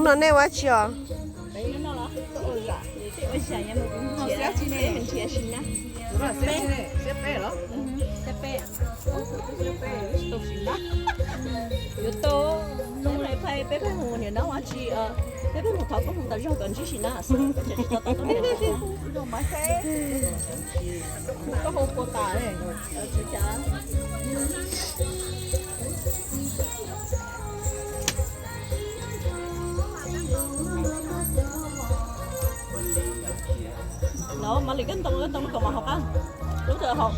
No nej ua tsi os? Yuav tau, peb pheej mus niam no ua tsi, peb pheej mus thov koob hmoov tas zog kom ntsib sim na. Koj hu puas tas? No Mab Lis koj ntoo, koj ntoo kom mas hauv qab. Lub, lub hauv.